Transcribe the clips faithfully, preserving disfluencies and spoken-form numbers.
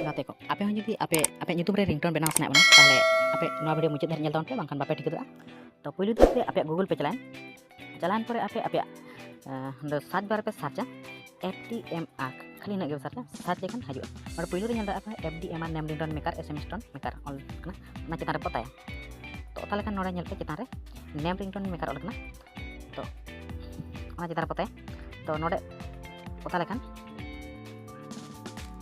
ᱜᱟᱛᱮ ᱠᱚ, ᱟᱯᱮ ᱦᱚᱸ ᱡᱩᱫᱤ ᱟᱯᱮ ᱟᱯᱮᱭᱟᱜ ᱧᱩᱛᱩᱢ ᱨᱮ ringtone ᱵᱮᱱᱟᱣ ᱥᱟᱱᱟᱭᱮᱫ ᱵᱚᱱᱟ, ᱛᱟᱦᱚᱞᱮ ᱟᱯᱮ ᱱᱚᱣᱟ video ᱢᱩᱪᱟᱹᱫ ᱫᱷᱟᱹᱨᱤᱡ ᱧᱮᱞ ᱛᱟᱵᱚᱱ ᱯᱮ, ᱵᱟᱝᱠᱷᱟᱱ ᱵᱟᱯᱮ ᱴᱷᱤᱠᱟᱹ ᱫᱟᱲᱮᱭᱟᱜᱼᱟ᱾ ᱛᱚ ᱯᱩᱭᱞᱩ ᱫᱚ ᱟᱯᱮ ᱟᱯᱮᱭᱟᱜ Google ᱯᱮ ᱪᱟᱞᱟᱣᱮᱱ, ᱪᱟᱞᱟᱣᱮᱱ ᱯᱚᱨᱮ ᱟᱯᱮ ᱟᱯᱮᱭᱟᱜ ᱚᱸᱰᱮ search bar ᱨᱮᱯᱮ searchᱟ FTMR, ᱠᱷᱟᱹᱞᱤ ᱤᱱᱟᱹᱜ ᱜᱮᱯᱮ searchᱟ᱾ Search ᱞᱮᱠᱷᱟᱱ ᱦᱤᱡᱩᱜᱼᱟ᱾ ᱚᱸᱰᱮ ᱯᱩᱭᱞᱩ ᱨᱮ ᱧᱮᱞ ᱫᱟᱲᱮᱭᱟᱜᱼᱟ ᱯᱮ FDMR name ringtone maker, SMS tone maker ᱚᱞ ᱠᱟᱱᱟ, ᱚᱱᱟ ᱪᱮᱛᱟᱱ ᱨᱮ ᱯᱚᱛᱟᱭᱟ᱾ ᱛᱚ ᱚᱛᱟ ᱞᱮᱠᱷᱟᱱ ᱱᱚᱰᱮ ᱧᱮᱞ ᱯᱮ ᱪᱮᱛᱟᱱ ᱨᱮ name ringtone maker ᱚᱞ ᱠᱟᱱᱟ᱾ ᱛᱚ ᱚᱱᱟ ᱪᱮᱛᱟᱱ ᱨᱮ ᱯᱚᱛᱟᱭᱟ᱾ ᱛᱚ ᱱᱚᱰᱮ ᱯᱚᱛᱟ ᱞᱮᱠᱷᱟᱱ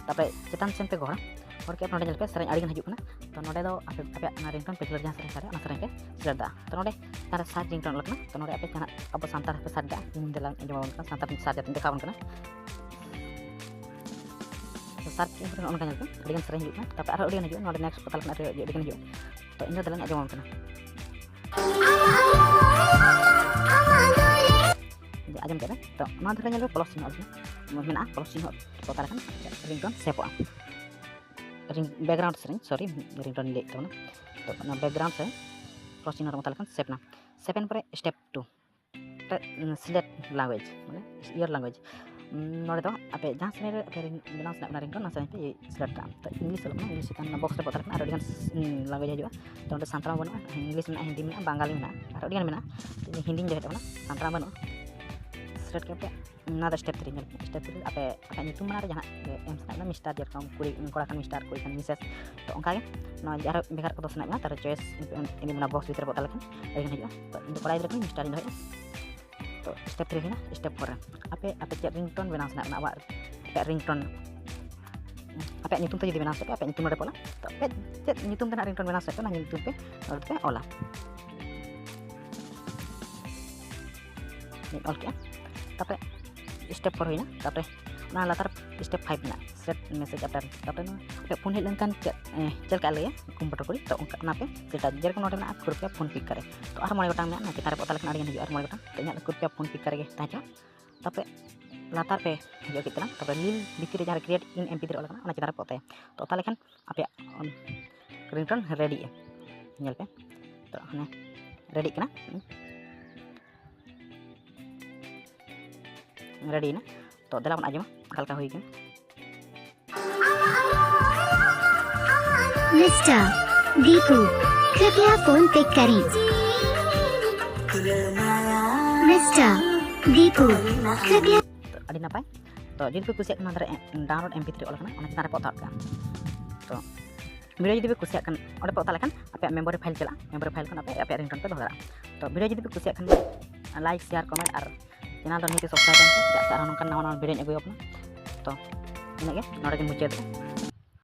ᱛᱟᱯᱚᱨᱮ ᱪᱮᱛᱟᱱ ᱥᱮᱱ ᱯᱮ ᱜᱚᱦᱚᱲᱟ᱾ ᱜᱚᱦᱚᱲ ᱠᱮᱫ ᱱᱚᱰᱮ ᱧᱮᱞ ᱯᱮ ᱥᱮᱨᱮᱧ ᱟᱹᱰᱤᱜᱟᱱ ᱦᱤᱡᱩᱜ ᱠᱟᱱᱟ᱾ ᱛᱚ ᱱᱚᱰᱮ ᱫᱚ ᱟᱯᱮ ᱟᱯᱮᱭᱟᱜ ᱚᱱᱟ ringtone ᱯᱟᱹᱪᱷᱞᱟᱹ ᱡᱟᱦᱟᱸ ᱥᱮᱨᱮᱧ ᱥᱟᱰᱮ, ᱚᱱᱟ ᱥᱮᱨᱮᱧ ᱯᱮ select ᱫᱟ᱾ ᱛᱚ ᱱᱚᱰᱮ ᱪᱮᱛᱟᱱ ᱨᱮ search ringtone ᱚᱞ ᱠᱟᱱᱟ᱾ ᱛᱚ ᱱᱚᱰᱮ ᱟᱯᱮ ᱡᱟᱦᱟᱸᱱᱟᱜ ᱟᱵᱚ ᱥᱟᱱᱛᱟᱲ ᱯᱮ search ᱫᱟ, ᱤᱧ ᱫᱮᱞᱟᱧ ᱟᱸᱡᱚᱢ ᱟᱵᱚᱱ ᱠᱟᱱᱟ, ᱥᱟᱱᱛᱟᱲ search ᱠᱟᱛᱮ ᱫᱮᱠᱷᱟᱣ ᱟᱵᱚᱱ ᱠᱟᱱᱟ᱾ search ᱠᱮᱫ ᱯᱚᱨᱮ ᱱᱚᱜᱼᱚ ᱱᱚᱝᱠᱟ ᱧᱮᱞ ᱯᱮ ᱟᱹᱰᱤᱜᱟᱱ ᱥᱮᱨᱮᱧ ᱦᱤᱡᱩᱜ ᱠᱟᱱᱟ᱾ ᱛᱟᱯᱚᱨᱮ ᱟᱨᱦᱚᱸ ᱟᱹᱰᱤᱜᱟᱱ ᱦᱤᱡᱩᱜᱼᱟ᱾ ᱱᱚᱰᱮ next ᱯᱚᱛᱟ ᱞᱮᱠᱷᱟᱱ ᱟᱨᱦᱚᱸ ᱟᱹᱰᱤᱜᱟᱱ ᱦᱤᱡᱩᱜᱼᱟ᱾ ᱛᱚ ᱤᱧ ᱫᱚ ᱫᱮᱞᱟᱧ ᱟᱸᱡᱚᱢ ᱟᱵᱚᱱ ᱠᱟᱱᱟ᱾ ᱟᱸᱡᱚᱢ ᱠᱮᱫᱟ? ᱛᱚ ᱱᱚᱣᱟ ᱫᱷᱟᱨᱮ ᱧᱮᱞ ᱯᱮ plus ᱪᱤᱱᱦᱟᱹ ᱚᱞ ᱠᱟᱱᱟ, ᱢᱮᱱᱟᱜᱼᱟ plus ᱪᱤᱱᱦᱟᱹ, ᱯᱚᱛᱟ ᱞᱮᱠᱷᱟᱱ ringtone saveᱚᱜᱼᱟ᱾ Ring- background ᱥᱮᱨᱮᱧ, sorry, ringtone ᱤᱧ ᱞᱟᱹᱭᱮᱫ ᱛᱟᱵᱚᱱᱟ᱾ ᱛᱚ ᱚᱱᱟ background ᱥᱮᱨᱮᱧ plus ᱪᱤᱱᱦᱟᱹ ᱨᱮ ᱯᱚᱛᱟ ᱞᱮᱠᱷᱟᱱ save ᱮᱱᱟ᱾ Save ᱮᱱ ᱯᱚᱨᱮ step two ᱨᱮ select language, ᱢᱟᱱᱮ your language᱾ ᱱᱚᱰᱮ ᱫᱚ ᱟᱯᱮ ᱡᱟᱦᱟᱸ ᱥᱮᱨᱮᱧ ᱨᱮ ᱟᱯᱮ ring- ᱵᱮᱱᱟᱣ ᱥᱟᱱᱟᱭᱮᱫ ᱵᱚᱱᱟ ringtone, ᱚᱱᱟ ᱥᱮᱨᱮᱧ ᱯᱮ select ᱠᱟᱜᱼᱟ᱾ ᱛᱚ English ᱚᱞᱚᱜ ᱠᱟᱱᱟ, English ᱪᱮᱛᱟᱱ ᱚᱱᱟ box ᱨᱮ ᱯᱚᱛᱟ ᱞᱮᱠᱷᱟᱱ ᱟᱨ ᱟᱹᱰᱤᱜᱟᱱ language ᱦᱤᱡᱩᱜᱼᱟ᱾ ᱛᱚ ᱱᱚᱰᱮ ᱥᱟᱱᱛᱟᱲ ᱢᱟ ᱵᱟᱹᱱᱩᱜᱼᱟ, English ᱢᱮᱱᱟᱜᱼᱟ, ᱦᱤᱱᱫᱤ ᱢᱮᱱᱟᱜᱼᱟ, ᱵᱟᱝᱜᱟᱞᱤ ᱢᱮᱱᱟᱜᱼᱟ, ᱟᱨ ᱟᱹᱰᱤᱜᱟᱱ ᱢᱮᱱᱟᱜᱼᱟ᱾ ᱛᱚ ᱤᱧ ᱦᱤᱱᱫᱤᱧ ᱫᱚᱦᱚᱭᱮᱫ ᱛᱟᱵᱚᱱᱟ, ᱥᱟᱱᱛᱟᱲ ᱢᱟ ᱵᱟᱹᱱᱩᱜᱼᱟ᱾ Select ᱠᱟᱛᱮ ᱚᱱᱟ ᱫᱚ step three ᱧᱮᱞ ᱯᱮ᱾ Step three ᱟᱯᱮ ᱟᱯᱮᱭᱟᱜ ᱧᱩᱛᱩᱢ ᱢᱟᱲᱟᱝ ᱨᱮ ᱡᱟᱦᱟᱱᱟᱜ ᱜᱮ ᱮᱢ ᱥᱟᱱᱟᱭᱮᱫ ᱵᱚᱱᱟ, ᱢᱤᱥᱴᱟᱨ, ᱡᱮᱨᱚᱠᱚᱢ ᱠᱩᱲᱤ ᱠᱚᱲᱟ ᱠᱷᱟᱱ ᱢᱤᱥᱴᱟᱨ, ᱠᱩᱲᱤ ᱠᱷᱟᱱ ᱢᱤᱥᱮᱥ᱾ ᱛᱚ ᱚᱱᱠᱟᱜᱮ ᱱᱚᱣᱟ ᱡᱮ ᱟᱨᱦᱚᱸ ᱵᱷᱮᱜᱟᱨ ᱠᱚᱫᱚ ᱥᱟᱱᱟᱭᱮᱫ ᱵᱚᱱᱟ, ᱛᱟᱦᱞᱮ choice ᱤᱫᱤ ᱵᱚᱱᱟ box ᱵᱷᱤᱛᱨᱤ ᱨᱮ ᱯᱚᱛᱟ ᱞᱮᱠᱷᱟᱱ ᱟᱹᱰᱤᱜᱟᱱ ᱦᱤᱡᱩᱜᱼᱟ᱾ ᱛᱚ ᱤᱧ ᱫᱚ ᱠᱚᱲᱟ ᱜᱤᱫᱽᱨᱟᱹ ᱠᱟᱹᱱᱟᱹᱧ, ᱢᱤᱥᱴᱟᱨᱤᱧ ᱫᱚᱦᱚᱭᱮᱫᱼᱟ᱾ ᱛᱚ step three ᱦᱩᱭᱱᱟ᱾ Step four ᱨᱮ ᱟᱯᱮ ᱟᱯᱮ ᱪᱮᱫ ringtone ᱵᱮᱱᱟᱣ ᱥᱟᱱᱟᱭᱮᱫ ᱵᱚᱱᱟ, ᱟᱵᱚᱣᱟᱜ ᱟᱯᱮᱭᱟᱜ ringtone, ᱟᱯᱮᱭᱟᱜ ᱧᱩᱛᱩᱢ ᱛᱮ ᱡᱩᱫᱤ ᱵᱮᱱᱟᱣ ᱥᱟᱱᱟᱭᱮᱫ ᱯᱮ, ᱟᱯᱮᱭᱟᱜ ᱧᱩᱛᱩᱢ ᱱᱚᱰᱮ ᱯᱮ ᱚᱞᱟ᱾ ᱛᱚ ᱟᱯᱮ ᱪᱮᱫ ᱧᱩᱛᱩᱢ ᱛᱮ ᱱᱟᱜ ringtone ᱵᱮᱱᱟᱣ ᱥᱟᱱᱟᱭᱮᱫ ᱯᱮ, ᱚᱱᱟ ᱧᱩᱛᱩᱢ ᱯᱮ ᱱᱚᱰᱮ ᱯᱮ ᱚᱞᱟ᱾ ᱚᱞ ᱠᱮᱜᱼᱟ᱾ ᱛᱟᱯᱚᱨᱮ step four ᱦᱩᱭᱱᱟ᱾ ᱛᱟᱯᱚᱨᱮ ᱚᱱᱟ ᱞᱟᱛᱟᱨ step five ᱢᱮᱱᱟᱜᱼᱟ, set message after᱾ ᱛᱟᱯᱚᱨᱮ ᱱᱚᱣᱟ ᱟᱯᱮ ᱯᱷᱳᱱ ᱦᱮᱡ ᱞᱮᱱᱠᱷᱟᱱ ᱪᱮᱫ, ᱮ, ᱪᱮᱫ ᱞᱮᱠᱟ ᱞᱟᱹᱭᱟ ᱠᱩᱢᱯᱩᱴᱟᱨ ᱠᱩᱲᱤ, ᱛᱚ ᱚᱱᱠᱟ ᱚᱱᱟ ᱯᱮ set ᱟ᱾ ᱡᱮᱨᱚᱠᱚᱢ ᱱᱚᱰᱮ ᱢᱮᱱᱟᱜᱼᱟ ᱠᱩᱨᱩᱯᱤᱭᱟ ᱯᱷᱳᱱ ᱯᱤᱠ ᱠᱟᱨᱮ, ᱛᱚ ᱟᱨ ᱢᱚᱬᱮ ᱜᱚᱴᱟᱝ ᱢᱮᱱᱟᱜᱼᱟ, ᱚᱱᱟ ᱪᱮᱛᱟᱱ ᱨᱮ ᱯᱚᱛᱟ ᱞᱮᱠᱷᱟᱱ ᱟᱹᱰᱤᱜᱟᱱ ᱦᱤᱡᱩᱜᱼᱟ, ᱟᱨ ᱢᱚᱬᱮ ᱜᱚᱴᱟᱝ᱾ ᱛᱚ ᱤᱧᱟᱹᱜ ᱫᱚ ᱠᱩᱨᱩᱯᱤᱭᱟ ᱯᱷᱳᱱ ᱯᱤᱠ ᱠᱟᱨᱮ ᱜᱮ ᱛᱟᱦᱮᱸ ᱦᱚᱪᱚ᱾ ᱛᱟᱯᱚᱨᱮ ᱞᱟᱛᱟᱨ ᱯᱮ ᱦᱤᱡᱩᱜᱼᱟ ᱠᱟᱹᱡ ᱛᱟᱞᱟᱝ, ᱛᱟᱯᱚᱨᱮ ᱞᱤᱞ ᱵᱷᱤᱛᱤᱨ ᱨᱮ ᱡᱟᱦᱟᱸ ᱨᱮ create in MP three ᱚᱞ ᱟᱠᱟᱱᱟ, ᱚᱱᱟ ᱪᱮᱛᱟᱱ ᱨᱮ ᱯᱚᱛᱟᱭᱟ᱾ ᱛᱚ ᱚᱛᱟ ᱞᱮᱠᱷᱟᱱ ᱟᱯᱮᱭᱟᱜ ringtone ᱨᱮᱰᱤᱜᱼᱟ᱾ ᱧᱮᱞ ᱯᱮ, ᱛᱚ ᱦᱟᱱᱮ ᱨᱮᱰᱤᱜ ᱠᱟᱱᱟ᱾ ᱨᱮᱰᱤᱭᱮᱱᱟ᱾ ᱛᱚ ᱫᱮᱞᱟ ᱵᱚᱱ ᱟᱸᱡᱚᱢᱟ ᱚᱠᱟ ᱞᱮᱠᱟ ᱦᱩᱭ ᱠᱟᱱᱟ᱾ मिस्टर दीपू, कृपया फोन पिक करें। मिस्टर दीपू, कृपया। ᱟᱹᱰᱤ ᱱᱟᱯᱟᱭ᱾ ᱛᱚ ᱡᱩᱫᱤ ᱯᱮ ᱠᱩᱥᱤᱭᱟᱜ ᱠᱷᱟᱱ, ᱱᱚᱣᱟ ᱫᱷᱟᱨᱮ download MP three ᱚᱞ ᱟᱠᱟᱱᱟ, ᱚᱱᱟ ᱪᱮᱛᱟᱱ ᱨᱮ ᱯᱚᱛᱟᱣ ᱠᱟᱜᱼᱟ᱾ ᱛᱚ ᱵᱷᱤᱰᱤᱭᱳ ᱡᱩᱫᱤ ᱯᱮ ᱠᱩᱥᱤᱭᱟᱜ ᱠᱷᱟᱱ, ᱚᱸᱰᱮ ᱯᱚᱛᱟᱣ ᱞᱮᱠᱷᱟᱱ ᱟᱯᱮᱭᱟᱜ ᱢᱮᱢᱳᱨᱤ ᱯᱷᱟᱭᱤᱞ ᱪᱟᱞᱟᱜᱼᱟ᱾ ᱢᱮᱢᱳᱨᱤ ᱯᱷᱟᱭᱤᱞ ᱠᱷᱚᱱ ᱟᱯᱮ ᱟᱯᱮᱭᱟᱜ ᱨᱤᱝᱴᱳᱱ ᱯᱮ ᱫᱚᱦᱚ ᱫᱟᱲᱮᱭᱟᱜᱼᱟ᱾ ᱛᱚ ᱵᱷᱤᱰᱤᱭᱳ ᱡᱩᱫᱤ ᱯᱮ ᱠᱩᱥᱤᱭᱟᱜ ᱠᱷᱟᱱ, ᱞᱟᱭᱤᱠ, ᱥᱮᱭᱟᱨ, ᱠᱚᱢᱮᱱᱴ ᱟᱨ ᱪᱮᱱᱮᱞ ᱫᱚ ᱱᱤᱦᱟᱹᱛ ᱥᱟᱵᱥᱠᱨᱟᱭᱤᱵ ᱛᱟᱵᱚᱱ ᱯᱮ, ᱪᱮᱫᱟᱜ ᱥᱮ ᱟᱨᱦᱚᱸ ᱱᱚᱝᱠᱟᱱ ᱱᱟᱣᱟ ᱱᱟᱣᱟ ᱵᱷᱤᱰᱤᱭᱳᱧ ᱟᱹᱜᱩᱭᱟ ᱵᱚᱱᱟ᱾ ᱛᱚ ᱤᱱᱟᱹᱜ ᱜᱮ, ᱱᱚᱰᱮ ᱜᱮᱧ ᱢᱩᱪᱟᱹᱫ᱾